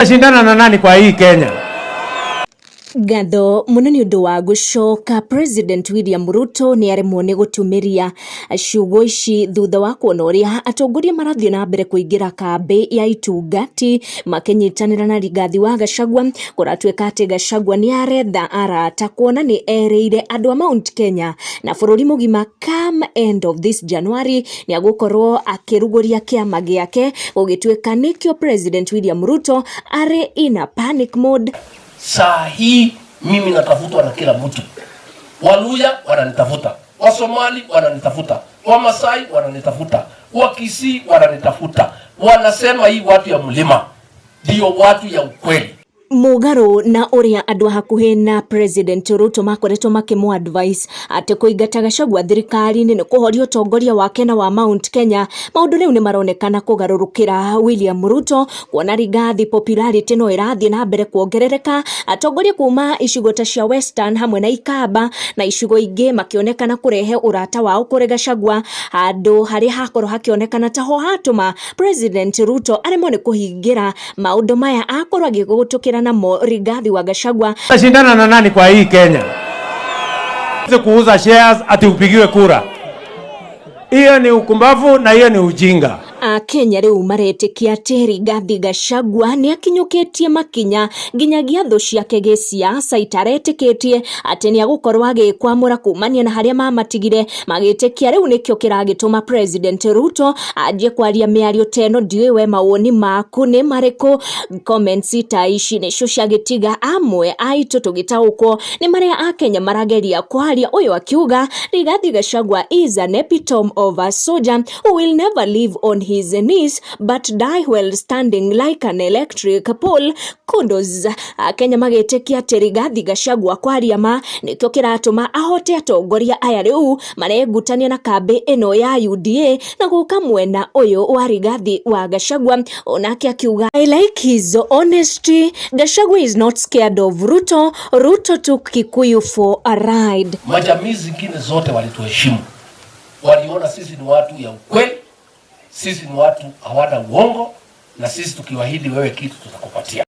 Shindana na nani kwa hii Kenya? Ngatho muno nĩ ũndũ wa gũcoka. President William Ruto nĩ aremwo nĩ gũtumĩria ciugo ici thutha wa kuona ũrĩa atongoria marathiĩ na mbere kũingĩra kambĩ ya itungati makĩnyitanĩra na Rigathi wa Gachagua. Kũratuĩka atĩ Gachagua nĩ aretha arata kuona nĩ erĩire andũ a Mount Kenya na bũrũri mũgima come end of this January nĩ agũkorwo akĩrugũria kĩama gĩake, gũgĩtuĩka nĩkĩo President William Ruto arĩ in a panic mode. Saa hii mimi natafutwa na kila mtu. Waluya wananitafuta, Wasomali wananitafuta, Wamasai wananitafuta, Wakisii wananitafuta, wanasema hii watu ya mlima ndio watu ya ukweli. Mũgarũ na ũrĩa andũ a hakuhĩ na President Ruto makoretwo makĩmũ advice atĩ kũingata Gachagua thirikari-inĩ nĩ kũhoria ũtongoria wake na wa Mount Kenya, maũndũ rĩu nĩ maronekana kũgarũrũkĩra William Ruto, kuona Rigathi popularity no ĩrathiĩ na mbere kuongerereka. Atongoria kuma icigo ta cia Western hamwe na Ikamba na icigo ingĩ makĩonekana kũrehe ũrata wao kũrĩ Gachagua, handũ harĩa hakorwo hakĩonekana taho hatũma President Ruto aremwo nĩ kũhingĩra maũndũ maya akorwo agĩgũtũkĩra namo Rigathi wa Gachagua. Shindana na nani kwa hii Kenya? Kuuza shares ati upigiwe kura. Hiyo ni ukumbavu na hiyo ni ujinga. Akenya rĩu maretĩkia atĩ Rigathi Gachagua nĩ akinyũkĩtie makinya nginyagia thũ ciake gĩsiasa itaretĩkĩtie atĩ nĩ agũkorwo agĩkwamũra kumania na harĩa mamatigire, magĩtĩkia rĩu nĩkĩo kĩragĩtũma President Ruto anjie kwaria mĩario ta ĩno. Ndiũĩ we mawoni maku nĩ marĩkũ? Comments ta ici nĩcio ciagĩtiga amwe aitũ tũgĩtaũkwo nĩ marĩa Akenya marageria kwaria. Ũyũ akiuga Rigathi Gachagua is an epitome of a soldier who will never live on his knees but die while standing like an electric pole. Kudos. Akenya magĩtĩkia atĩ Rigathi Gachagua kwaria ma nĩkĩo kĩratũma ahote atongoria aya rĩu maregutania na kambĩ ĩno ya UDA na gũka mwena ũyũ wa Rigathi wa Gachagua. Onake akiuga, "I like his honesty. Gachagua is not scared of Ruto. Ruto took Kikuyu for a ride." Majamii zingine zote walituheshimu, waliona sisi ni watu ya ukweli, sisi ni watu hawana uongo, na sisi tukiwaahidi wewe kitu tutakupatia.